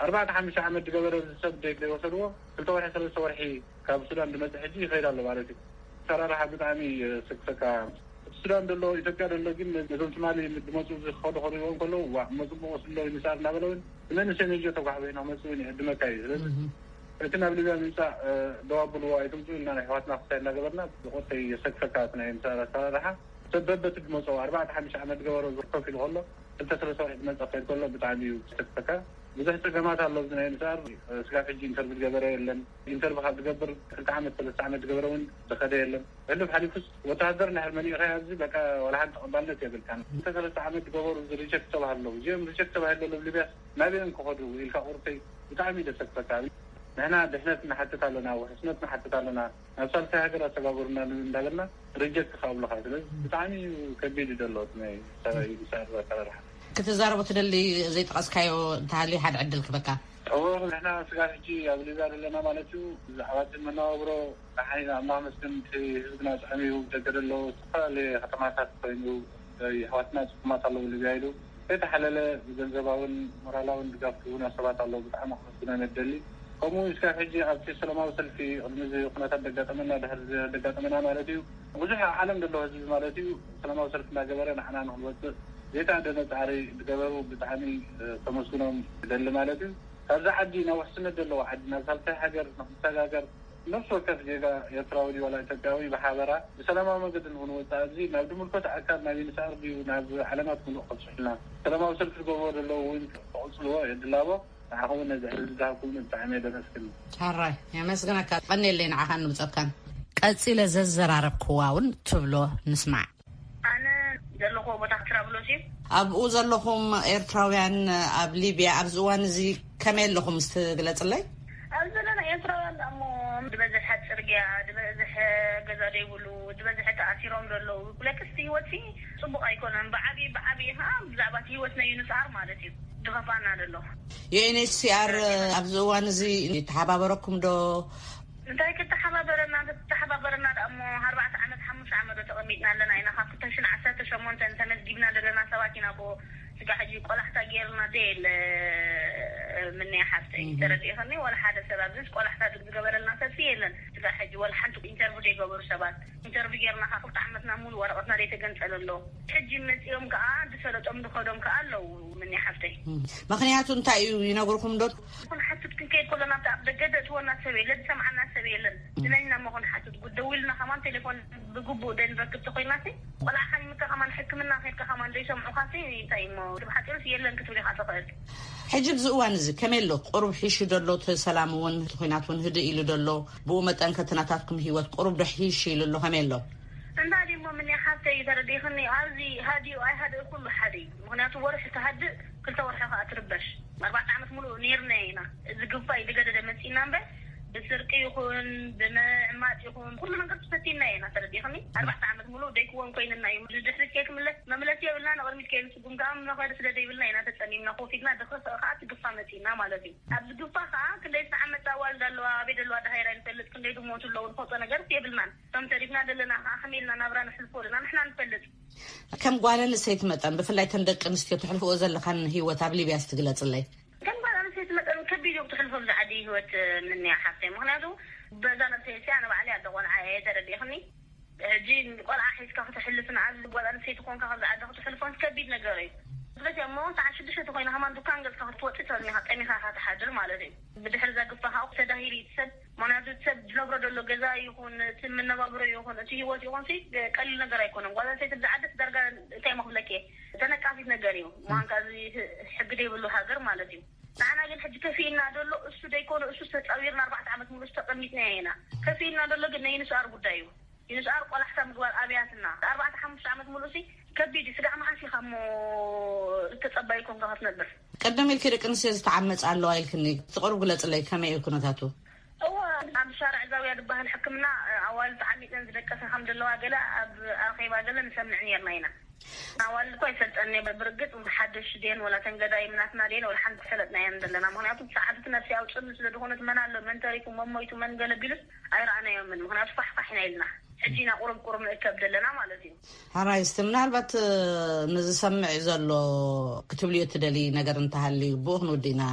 ኣርባዕተ ሓሙሽተ ዓመት ዝገበረ ሰብ ደይ ዘይወሰድዎ ክልተ ወርሒ ሰለስተ ወርሒ ካብ ሱዳን ዝመፅእ ሕጂ ይኸይድ ኣሎ ማለት እዩ። ሰራርሓ ብጣዕሚ ስክሰካ ሱዳን ዘሎ ኢትዮጵያ ዘሎ ግን ነዞም ትማሊ ዝመፁ ዝኸዱ ክሪእዎም ከለዉ ዋ መፅቡቅ ስሎ ይምሳር እናበለ እውን ንመንእሰይ ነጆ ተጓሕበ ኢና መፅኡ ይዕድመካ እዩ። ስለዚ እቲ ናብ ሊብያ ምምፃእ ደው ኣብልዎ ኣይትምፅኡ ኢልና ናይ ኣሕዋትና ክሳይ እናገበርና ብቆተይ የሰክፈካ እቲ ናይ ምሳር ኣሰራርሓ ሰብ በበቲ ዝመፅኦ ኣርባዕተ ሓሙሽተ ዓመት ገበሮ ዝኮፍ ኢሉ ከሎ ክልተ ሰለስተ ወርሒ ዝመፀ ክኸይድ ከሎ ብጣዕሚ እዩ ዘሰክፈካ። ብዙሕ ፀገማት ኣሎ ኣብዚ ናይ ምሳር ስጋብ ሕጂ ኢንተርቪው ዝገበረ የለን። ኢንተርቪው ካብ ዝገብር ክልተ ዓመት ሰለስተ ዓመት ዝገበረ እውን ዝኸደ የለን። ሕሉፍ ሓሊፉስ ወተሃደር እንድሕር መሊእኻ ኣብዚ በቃ ዋላ ሓንቲ ተቐባልነት የብልካን። ክልተ ሰለስተ ዓመት ዝገበሩ እዚ ሪጀክት ተባህሉ ኣለዉ። እዚኦም ሪጀክት ተባሂሉ ኣለዉ ሊብያስ ናበይ እዮም ክኸዱ ኢልካ ቁርተይ ብጣዕሚ እዩ ዘሰክፈካ። ንሕና ድሕነት ንሓትት ኣለና፣ ውሕስነት ንሓትት ኣለና፣ ናብ ሳልሳይ ሃገር ኣሰጋግሩና እንዳበልና ሪጀክት ክኣብሉኻ። ስለዚ ብጣዕሚ እዩ ከቢድ እዩ ዘሎ እቲ ናይ ሰብኣዊ ምሳር ኣሰራርሓ። ክትዛረቦ ትደሊ ዘይጠቐስካዮ እንተሃልዩ ሓደ ዕድል ክበካ። እዎ ንሕና ስጋብ ሕጂ ኣብ ሊብያ ዘለና ማለት እዩ። ብዛዕባ እቲ መነባብሮ ደሓን ኢና ኣምላኽ መስገን እቲ ህዝብና ጥዑም እዩ። ደገ ዘሎ ዝተፈላለየ ከተማታት ኮይኑ ኣሕዋትና ጽጉማት ኣለዉ ሊብያ ኢሉ ከይተሓለለ ብገንዘባውን ሞራላውን ድጋፍ ዝህቡና ሰባት ኣለዉ። ብጣዕሚ ክመስግኖም እየ ዝደሊ። ከምኡ ስጋብ ሕጂ ኣብቲ ሰላማዊ ሰልፊ ቅድሚ እዚ ኩነታት ደጋጠመና ድሕሪ ደጋጠመና ማለት እዩ ብዙሕ ኣብ ዓለም ዘሎ ህዝቢ ማለት እዩ ሰላማዊ ሰልፊ እናገበረ ንዓና ንክንወፅእ ዘይተኣደነ ፃዕሪ ዝገበሩ ብጣዕሚ ከመስግኖም ይደሊ ማለት እዩ። ካብዛ ዓዲ ናብ ውሕስነት ዘለዎ ዓዲ ናብ ሳልሳይ ሃገር ንክንሰጋገር ነፍሲ ወከፍ ዜጋ ኤርትራዊ ድዩ ዋላ ኢትዮጵያዊ ብሓበራ ብሰላማዊ መገዲ ንክንወፅእ ኣብዚ ናብ ድምልኮት ኣካል ናብ ዩኒስኣር ድዩ ናብ ዓለማት ምሉእ ከብፅሑልና ሰላማዊ ሰልፊ ዝገብርዎ ዘለዉ እውን ክቕፅልዎ የድላቦ። ንዓኹም ነዚ ዕድል ዝሃብኩምኒ ብጣዕሚ እየ ደመስግን። ሕራይ የመስግነካ። ቀኒለይ ንዓኻን ንብፀትካን። ቀፂለ ዘዘራረብክዋ እውን ትብሎ ንስማዕ። ኣነ ዘለኹዎ ቦታ ትራብሎስ እዩ። ኣብኡ ዘለኹም ኤርትራውያን ኣብ ሊብያ ኣብዚ እዋን እዚ ከመይ ኣለኹም እስቲ ግለፅለይ? ኣብ ዘለና ኤርትራውያን እሞ ዝበዝሐ ጽርግያ፣ ዝበዝሐ ገዛ ዘይብሉ፣ ዝበዝሐ ተኣሲሮም ዘለዉ። ብለክስቲ ህይወት ጽቡቕ ኣይኮነን። ብዓቢ ብዓቢ ኸዓ ብዛዕባ ህይወት ናይ ዩንስኣር ማለት እዩ ዝኸፋና ዘሎ። ዩ ኤን ኤች ሲ ኣር ኣብዚ እዋን እዚ ይተሓባበረኩም ዶ? እንታይ ክተሓባበረና? ተተሓባበረና ደኣ እሞ ኣርባዕተ ዓመት ሓሙሽተ ዓመት ዶ ተቐሚጥና ኣለና ኢና። ካብ ክልተ ሽሕን ዓሰርተ ሸሞንተን ተመዝጊብና ዘለና ሰባት ኢና። ብኡ ስጋ ሕጂ ቆላሕታ ገይርና ደየለ ምንያ ሓፍተይ፣ ተረዲእኸኒ? ዋላ ሓደ ሰብ ኣብዚ ቆላሕታ ዝገበረልና ሰብሲ የለን። ስጋ ሕጂ ዋላ ሓንቲ ኢንተርቪው ዘይገበሩ ሰባት ኢንተርቪው ገይርና ካብ ክልተ ዓመትና ሙሉ ወረቐትና ዘይተገንጸለ ኣሎ። ሕጂ መጺኦም ከኣ ዝሰለጦም ዝኸዶም ከኣ ኣለዉ። ምንያ ሓፍተይ፣ ምኽንያቱ እንታይ እዩ ይነግርኩም ዶ? ንሓትት ክንከይድ ከሎ ናብቲ ኣብ ደገ ዘእትወና ሰብ የለን፣ ዝሰምዓና ሰብ የለን። ንመን ኢና እሞ ክንሓትት? ጉ-፣ ደዊልና ከማን ቴሌፎን ብግቡእ ደንረክብ ተኾይናሲ፣ ቆልዓ ሓሚምካ ከማን ሕክምና ከድካ ከማን ዘይሰምዑኻሲ እንታይ እሞ፣ ብሓጺሩስ የለን ክትብል ኢኻ ትኽእል። ሕጂ ኣብዚ እዋን እዚ ከመይ ኣሎ? ቁሩብ ሒሹ ዶ ኣሎ እቲ ሰላም እውን፣ እቲ ኹናት እውን ህድእ ኢሉ ዶ ኣሎ? ብኡ መጠን ከ እቲ ናታትኩም ህይወት ቁሩብ ዶ ሒሹ ኢሉ ኣሎ? ከመይ ኣሎ? እንታይ ድሞ ምን ሓፍተይ ተረዲእኽኒ፣ ኣብዚ ሃዲኡ ኣይሃደእ ኩሉ ሓደ እዩ። ምኽንያቱ ወርሒ ትሃድእ፣ ክልተ ወርሒ ከኣ ትርበሽ። ኣርባዕተ ዓመት ሙሉእ ነይርና ኢና። እዚ ግፋ እዩ ዝገደደ መጺእና እምበር፣ ብስርቂ ይኹን፣ ብምዕማጽ ይኹን፣ ኩሉ ነገር ተፈቲና ኢና። ተረዲእኽኒ? ኣርባዕተ ዓመት ሙሉእ ደይክወን ኮይንና እዩ። ንድሕሪት ከይክምለስ መምለሲ የብልና፣ ንቕድሚት ከይንስጉም ከኣ መኸዲ ስለ ዘይብልና ኢና ተጸሚምና ኮፍ ኢልና። ድሕሪ ከኣ እቲ ግፋ መጺእና ማለት እዩ። ኣብዚ ግፋ ከኣ ክንደይ ዝተዓመጻ ኣዋልድ ኣለዋ፣ ኣበይ ዘለዋ ደሃይራ ይንፈልጥ፣ ክንደይ ዝሞቱ ኣለዉ፣ ንፈልጦ ነገርስ የብልናን። እቶም ተሪፍና ዘለና ከኣ ከመይ ኢልና ናብራ ነሕልፎ ኣለና ንሕና ንፈልጥ። ከም ጓል ኣንስተይቲ መጠን፣ ብፍላይ እተን ደቂ ኣንስትዮ ተሕልፍኦ ዘለኻን ህይወት ኣብ ሊብያስ ትግለጽለይ? ከም ጓል ኣንስተይቲ መጠን ከቢድ እዩ ክትሕልፎ ኣብዚ ዓዲ ህይወት፣ ምንያ ሓፍተይ። ምኽንያቱ በዛ ነብሰይ እስያ ንባዕለይ ኣደ ቆልዓ እየ፣ ተረዲእኽኒ? ሕጂ ቆልዓ ሒዝካ ክትሕልፍን ኣብ ጓል ኣንስተይቲ ኮንካ ካብዚ ዓዲ ክትሕልፎን ከቢድ ነገር እዩ። ስለዚ እሞ ሰዓት ሽዱሽተ ተኾይና ከማን ዱካን ገጽካ ክትወጽእ ተልሚኻ ጠሚኻ ኢኻ ትሓድር ማለት እዩ። ብድሕሪ ዘግፋ ከዓ ተዳሂሉ እዩ እቲ ሰብ። ምኽንያቱ እቲ ሰብ ዝነብሮ ዘሎ ገዛ ይኹን፣ እቲ መነባብሮ ይኹን፣ እቲ ህይወት ይኹን ሲ ቀሊል ነገር ኣይኮነን። ጓል ኣንስተይቲ ኣብዚ ዓዲ ዳርጋ እንታይ እሞ ክብለኪ እየ፣ ተነቃፊት ነገር እዩ። ምዃንካ እዚ ህ-፣ ሕጊ ዘይብሉ ሃገር ማለት እዩ። ንዓና ግን ሕጂ ከፊእና ዘሎ እሱ ደይኮነ፣ እሱ ተጻዊርና ኣርባዕተ ዓመት ሙሉእ ተቐሚጥና ኢና። ከፊእና ዘሎ ግን ናይ ንስኣር ጉዳይ እዩ። ንስኣር ቆላሕታ ምግባር ኣብያትና። ኣርባዕተ ሓሙሽተ ዓመት ሙሉእ ሲ ከቢድ እዩ። ስጋዕ መዓስ ኢኻ እሞ ተጸባይ ኮንካ ክትነብር? ቀደም ኢልኪ ደቂ ኣንስትዮ ዝተዓመጻ ኣለዋ ኢልክኒ። እቲ ቁሩብ ግለጽለይ፣ ከመይ እዩ ኩነታቱ? እወ፣ ኣብ ሻርዕ ዛውያ ዝበሃል ሕክምና ኣዋልድ ተዓሚጸን ዝደቀሳ ከም ዘለዋ ገለ ኣብ ኣኼባ ገለ ንሰምዕ ነይርና ኢና። ኣዋልድ እኮ ኣይፈልጠን እየ። ብርግጽ ሓደሽ ድየን ወላ ተን ገዳይም ናትና ድየን ወላ ሓንቲ ፈለጥናየን ዘለና። ምኽንያቱ ሰዓብቲ ነፍሲ ኣውጽእኒ ስለ ዝኾነት መን ኣሎ፣ መን ተሪፉ፣ መን ሞይቱ፣ መን ገለ ቢሉስ ኣይረኣናዮምን። ምኽንያቱ ፋሕፋሕ ኢና ኢልና። ሕጂ ኢና ቁሩብ ቁሩብ ንእከብ ዘለና ማለት እዩ። ሓራይ እስቲ ምናልባት ንዝሰምዕ ዘሎ ክትብልዮ ትደሊ ነገር እንተሃልዩ ብኡ ክንውድእ ኢና።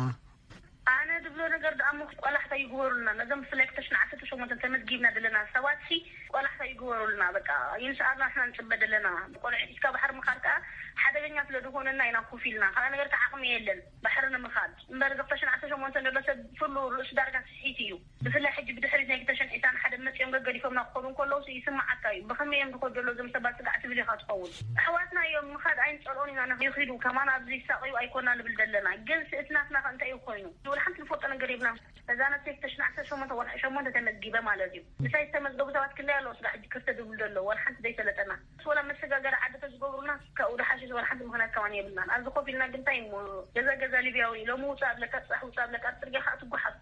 ኣነ ዝብሎ ነገር ደኣ እሞ ቆላሕታ ይግበሩልና። ነዞም ብፍላይ ክልተ ሽሕን ዓሰርተ ሸሞንተን ተመዝጊብና ዘለና ሰባት ሲ ቆላሕታ ይግበሩልና። በቃ ይንስኣልና ንሕና ንጽበ ዘለና። ቆልዑ ሒዝካ ባሕሪ ምኻድ ከኣ ሓደገኛ ስለ ዝኾነና ኢና ኮፍ ኢልና። ካልእ ነገር ከ ዓቕሚ የለን ባሕሪ ንምኻድ። እምበር እዚ ክልተ ሽሕን ዓሰርተ ሸሞንተን ዘሎ ሰብ ኩሉ ርእሱ ዳርጋ ስሒት እዩ። ብፍላይ ሕጂ ብድሕሪት ናይ ክልተ ሽሕን ዒስራን ሓደን መጺኦም ገገዲፎምና ክኾኑ እንከለዉ ሲ ይስምዓካ እዩ። ብኸመይ እዮም ዝኸዱ ዘለዉ እዞም ሰባት ስጋዕ ትብል ኢኻ ትኸውን። ኣሕዋትና እዮም ምኻድ ኣይንጸልኦን ኢና። ይኺዱ ከማን ኣብዚ ይሳቐዩ ኣይኮና ንብል ዘለና። ግን ስእትናትና ከ እንታይ እዩ ኮይኑ? ወላ ሓንቲ ንፈልጦ ነገር የብልናን። እዛ ነብሰይ ክልተ ሽሕን ዓሰርተ ሸሞንተ ወርሒ ሸሞንተ ተመዝጊበ ማለት እዩ። ምሳይ ዝተመዝገቡ ሰባት ክንደይ ኣለዉ ስጋዕ ሕጂ ክልተ ዝብሉ ዘለዉ? ወላ ሓንቲ ዘይፈለጠና። ወላ መሰጋገሪ ዓዲ ተዝገብሩና ካብኡ ዝሓሸ ወላ ሓንቲ ምኽንያት ከማን የብልናን። ኣብዚ ኮፍ ኢልና ግን እንታይ እሞ ገዛ ገዛ ሊብያዊ ሎሚ ውጻእ ኣብለካ፣ ጽባሕ ውጻእ ኣብለካ፣ ኣብ ጽርግያ ከኣ ትጓሓፍ።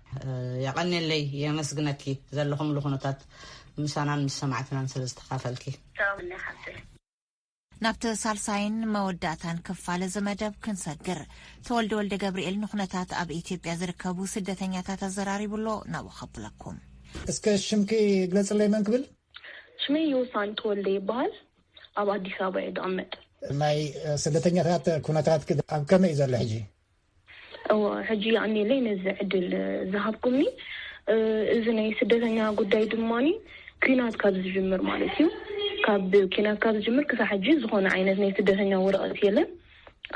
የቐንየለይ፣ የመስግነኪ ዘለኹምሉ ኩነታት ምሳናን ምስ ሰማዕትናን ስለ ዝተኻፈልኪ። ሰላም እኒ ሓፍተይ። ናብቲ ሳልሳይን መወዳእታን ክፋል እዚ መደብ ክንሰግር፣ ተወልደ ወልደ ገብርኤል ንኩነታት ኣብ ኢትዮጵያ ዝርከቡ ስደተኛታት ኣዘራሪቡ ኣሎ። ናብኡ ከብለኩም። እስከ ሽምኪ ግለጽለይ፣ መን ክብል? ሽመይ ዮሳን ተወልደ ይበሃል። ኣብ ኣዲስ ኣበባ እየ ዝቕመጥ። ናይ ስደተኛታት ኩነታት ክ-፣ ኣብ ከመይ እዩ ዘሎ ሕጂ? እወ፣ ሕጂ የቐንየለይ ነዚ ዕድል ዝሃብኩምኒ። እ፣ እዚ ናይ ስደተኛ ጉዳይ ድማኒ ኲናት ካብ ዝጅምር ማለት እዩ። ካብ ኲናት ካብ ዝጅምር ክሳብ ሕጂ ዝኾነ ዓይነት ናይ ስደተኛ ወረቐት የለን።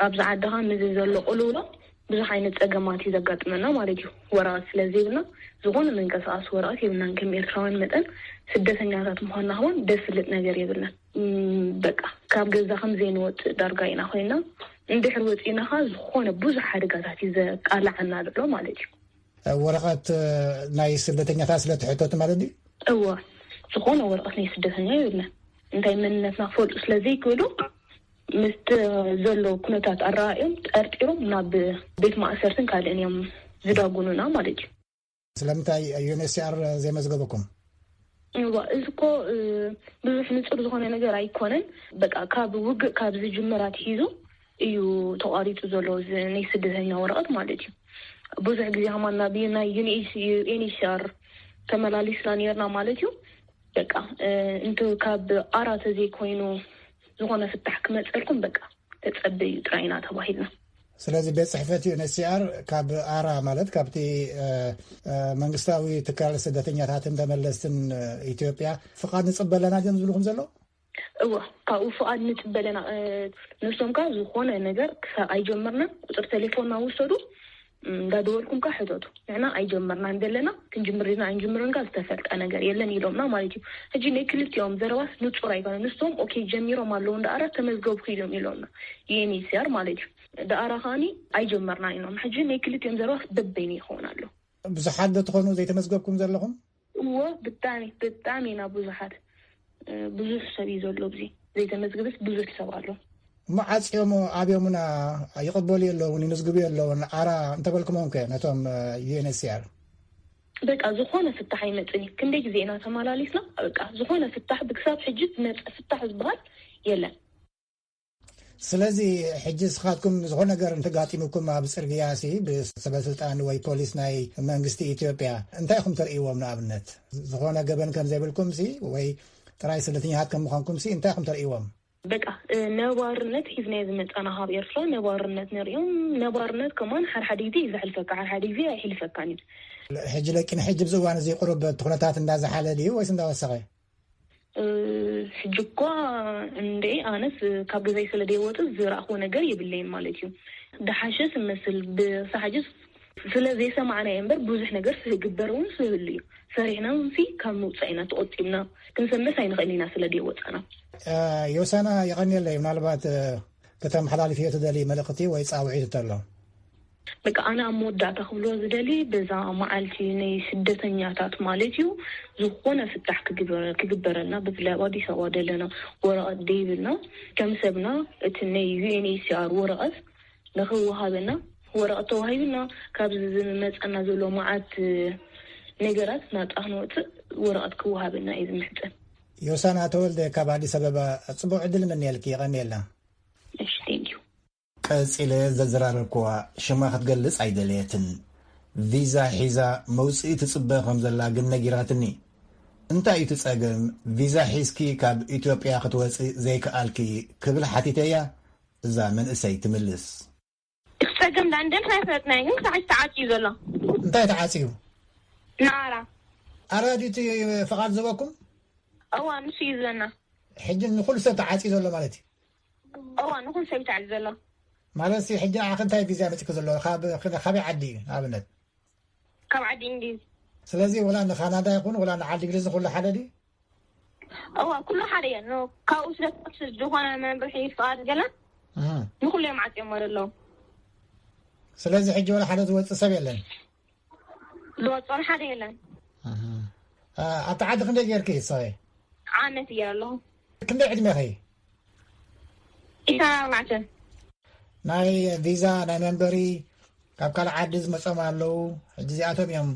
ኣብዚ ዓዲ ኸኣ ምስዚ ዘሎ ቅልውላው ብዙሕ ዓይነት ጸገማት እዩ ዘጋጥመና ማለት እዩ። ወረቐት ስለ ዘይብልና ዝኾነ መንቀሳቐሲ ወረቐት የብልናን። ከም ኤርትራውያን መጠን ስደተኛታት ምዃንና ኸውን ደስ ዝብል ነገር የብልናን። እም፣ በቃ ካብ ገዛ ከም ዘይንወጽእ ዳርጋ ኢና ኮይና። እንድሕር ወጺእና ኸኣ ዝኾነ ብዙሕ ሓደጋታት እዩ ዘቃልዓና ዘሎ ማለት እዩ። ወረቐት ናይ ስደተኛታት ስለ ትሕተቱ ማለት ድዩ? እወ፣ ዝኾነ ወረቐት ናይ ስደተኛ የብልናን። እንታይ መንነትና ክፈልጡ ስለ ዘይክእሉ፣ ምስቲ ዘሎ ኩነታት ኣረኣእዮም ጠርጢሮም ናብ ቤት ማእሰርትን ካልእን እዮም ዝዳጉኑና ማለት እዩ። ስለምንታይ ዩ ኤን ኤች ሲ ኣር ዘይመዝገበኩም? እዋ፣ እዚ እኮ ብዙሕ ንጹር ዝኾነ ነገር ኣይኮነን። በቃ ካብ ውግእ ካብ ዝጅምር ኣትሒዙ እዩ ተቋሪጹ ዘሎ፣ እዚ ናይ ስደተኛ ወረቐት ማለት እዩ። ብዙሕ ግዜ ከማን ናብ ናይ ዩ ኤን ኤች ሲ ኣር ተመላሊስና ነርና ማለት እዩ። በቃ እንተ ካብ ኣራ ተዘይኮይኑ ዝኾነ ፍታሕ ክመጸልኩም በቃ ተጸበዩ ጥራይና ተባሂልና። ስለዚ ቤት ጽሕፈት ዩ ኤን ኤች ሲ ኣር ካብ ኣራ፣ ማለት ካብቲ መንግስታዊ ትካል ስደተኛታትን ተመለስትን ኢትዮጵያ፣ ፍቓድ ንጽበ ኣለና ድዮም ዝብልኹም ዘለዉ? እወ፣ ካብኡ ፍቓድ ንጽበ ኣለና። ንሶም ከኣ ዝኾነ ነገር ክሳብ ኣይጀመርና ቁጽሪ ቴሌፎንና ውሰዱ፣ እንዳደወልኩም ከኣ ሕተቱ። ንሕና ኣይጀመርናን ዘለና፣ ክንጅምር ዲና ኣይንጅምርን ከኣ ዝተፈልጠ ነገር የለን ኢሎምና ማለት እዩ። ሕጂ ናይ ክልቲኦም ዘረባስ ንጹር ኣይኮነን። ንሶም ኦኬ ጀሚሮም ኣለዉ፣ እንዳኣራ ተመዝገብኩ ኢሎም ኢሎምና፣ ዩ ኤን ኤች ሲ ኣር ማለት እዩ። ደኣራ ከኣኒ ኣይጀመርናን ኢሎም። ሕጂ ናይ ክልቲኦም ዘረባስ በበይኑ ይኸውን ኣሎ። ብዙሓት ዶ ትኾኑ ዘይተመዝገብኩም ዘለኹም? እዎ፣ ብጣዕሚ ብጣዕሚ ኢና ብዙሓት። ብዙሕ ሰብ እዩ ዘሎ ኣብዚ፣ ዘይተመዝግብስ ብዙሕ ሰብ ኣሎ። እሞ ዓጽዮሞ ኣብዮምና፣ ይቕበሉ የለውን፣ ይምዝግቡ የለውን። ኣራ እንተበልኩሞም ከ ነቶም ዩ ኤን ኤች ሲ ኣር? በቃ ዝኾነ ፍታሕ ኣይመጽን እዩ። ክንደይ ግዜ ኢና ተመላሊስና፣ በቃ ዝኾነ ፍታሕ ብክሳብ ሕጂ ዝመጸ ፍታሕ ዝበሃል የለን። ስለዚ ሕጂ ንስኻትኩም ዝኾነ ነገር እንተጋጢሙኩም ኣብ ጽርግያ ሲ ብሰበስልጣን ወይ ፖሊስ ናይ መንግስቲ ኢትዮጵያ እንታይ ኢኹም ተርእይዎም? ንኣብነት ዝኾነ ገበን ከም ዘይብልኩም ሲ ወይ ጥራይ ስደተኛታት ከም ምዃንኩም ሲ እንታይ ኢኹም ተርእይዎም? በቃ ነባርነት ሒዝናዮ ዝመጻና ካብ ኤርትራ ነባርነት ንርእዮም። ነባርነት ከማን ሓድሓደ ግዜ እዩ ዘሕልፈካ፣ ሓድሓደ ግዜ ኣይሕልፈካን እዩ። ሕጂ ለቂ ንሕጂ ብዚ እዋን እዚ ቁሩብ እቲ ኩነታት እንዳዝሓለ ድዩ ወይስ እንዳወሰኸ? ሕጂ እኳ እንደ ኣነስ ካብ ገዛይ ስለ ደይወጽእ ዝረኣኽዎ ነገር የብለይን ማለት እዩ። ደሓሸ ስመስል ብሳሕጅስ ስለ ዘይሰማዕናዮ እምበር ብዙሕ ነገር ስህግበር እውን ስህሉ እዩ። ሰሪሕና ሲ ካብ ምውጻእ ኢና ተቆጢብና፣ ክንሰምስ ኣይንኽእል ኢና ስለ ደይወጻና። ዮሳና፣ የቐንየለይ። ምናልባት ከተመሓላልፍዮ ትደሊ መልእኽቲ ወይ ጻውዒት እንተሎ? በቃ ኣነ ኣብ መወዳእታ ክብሎ ዝደሊ፣ በዛ መዓልቲ ናይ ስደተኛታት ማለት እዩ፣ ዝኾነ ፍታሕ ክግበረልና፣ ብፍላይ ኣብ ኣዲስ ኣበባ ዘለና ወረቐት ደይብልና፣ ከም ሰብና እቲ ናይ ዩ ኤን ኤች ሲ ኣር ወረቐት ንኽወሃበና፣ ወረቐት ተዋሂብና፣ ካብዚ ዝመጸና ዘሎ መዓት ነገራት ናጻ ክንወጽእ ወረቐት ክወሃበና እዩ ዝምሕጸን። ዮሳና ተወልደ ካብ ኣዲስ ኣበባ፣ ጽቡቕ ዕድል እምነየልኪ። የቐንየልና። እሺ፣ ቴንኪዩ። ቀጺለ ዘዘራረብክዋ ሽማ ክትገልጽ ኣይደለየትን። ቪዛ ሒዛ መውጽኢ ትጽበ ከም ዘላ ግን ነጊራትኒ። እንታይ እዩ እቲ ጸገም? ቪዛ ሒዝኪ ካብ ኢትዮጵያ ክትወጺ ዘይከኣልኪ? ክብል ሓቲተያ። እዛ መንእሰይ ትምልስ። እቲ ጸገም ዳንደን ኣይፈለጥናይ፣ ግን ክሳዕ ሕጂ ተዓጽዩ ዘሎ። እንታይ ተዓጽዩ? ንኣራ። ኣራ ድዩ እቲ ፍቓድ ዝበኩም? እዋ፣ ንሱ እዩ ዝበና። ሕጂ ንኹሉ ሰብ ተዓጽዩ ዘሎ ማለት እዩ? እዋ፣ ንኹሉ ሰብ ተዓጽዩ ዘሎ። ማለት ሕጂ ንዓኺ እንታይ ቪዛ መጺእኪ ዘሎ? ካብ፣ ካበይ ዓዲ እዩ ንኣብነት? ካብ ዓዲ እንግሊዝ። ስለዚ ወላ ንካናዳ ይኹን ወላ ንዓዲ እንግሊዝ ኩሉ ሓደ ድዩ? እዋ፣ ኩሉ ሓደ እየ። ኖ፣ ካብኡ ስለ ዝኾነ መምርሒ ፍቓድ ገለ ንኹሉ እዮም ዓጽዮሞ ዘለዉ። ስለዚ ሕጂ ወላ ሓደ ዝወጽእ ሰብ የለን? ዝወጽኦ ሓደ የለን። ኣብቲ ዓዲ ክንደይ ጌርኪ ንስኺ? ዓመት እየ ኣለኹ። ክንደይ ዕድሜኺ? ኢሳን ኣርባዕተ። ናይ ቪዛ ናይ መንበሪ ካብ ካልእ ዓዲ ዝመጾም ኣለዉ። ሕጂ እዚኣቶም እዮም።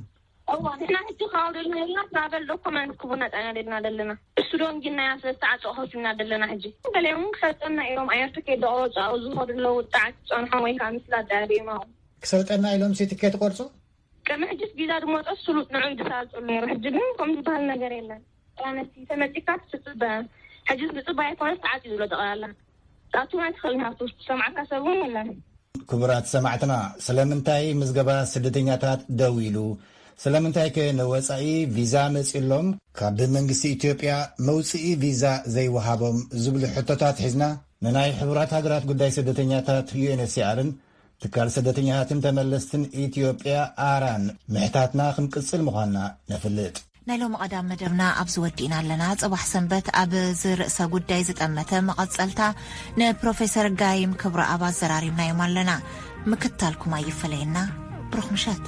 እዋ፣ ንሕና ሕጂ ካብ ደልና ደልና ትራቨል ዶኩመንት ክቡና ጻና ደልና ደለና። እሱ ዶ እንጂ ናይ ኣስለስተ ዓጾ ከፊልና ደለና ሕጂ። ገሊኦም ክሰልጠና ኢሎም ኣየር ትኬት ደቆረጹ ኣብኡ ዝኸዱ ኣለዉ። ጣዕት ጸንሖም ወይ ከዓ ምስላ ዳያቤማ። ክሰልጠና ኢሎም ሲ ትኬት ቆርጹ? ቅድሚ ሕጂስ ቪዛ ድመጾ ስሉጥ ንዑ ይድሳልጡ ነይሩ። ሕጂ ግን ከም ዝበሃል ነገር የለን። ኣነሲ ተመጺካ ትጽበ። ሕጂስ ምጽባይ ኣይኮነስ ተዓጽዩ ዘሎ ጠቕላላ። ኣቱም ኣይትኽእልን ሃብቱ ዝሰማዕካ ሰብ እውን የለን። ክቡራት ሰማዕትና፣ ስለምንታይ ምዝገባ ስደተኛታት ደው ኢሉ? ስለምንታይ ከ ንወጻኢ ቪዛ መጺሎም ካብ መንግስቲ ኢትዮጵያ መውጽኢ ቪዛ ዘይወሃቦም ዝብሉ ሕቶታት ሒዝና ንናይ ሕቡራት ሃገራት ጉዳይ ስደተኛታት ዩ ኤን ኤች ሲ ኣርን ትካል ስደተኛታትን ተመለስትን ኢትዮጵያ ኣራን ምሕታትና ክንቅጽል ምዃንና ነፍልጥ። ናይ ሎሚ ቀዳም መደብና ኣብዚ ወዲእና ኣለና። ጽባሕ ሰንበት ኣብዚ ርእሰ ጉዳይ ዝጠመተ መቐጸልታ ንፕሮፌሰር ጋይም ክብረኣብ ኣዘራሪብናዮም ኣለና። ምክታልኩም ኣይፈለየና። ብሩኽ ምሸት።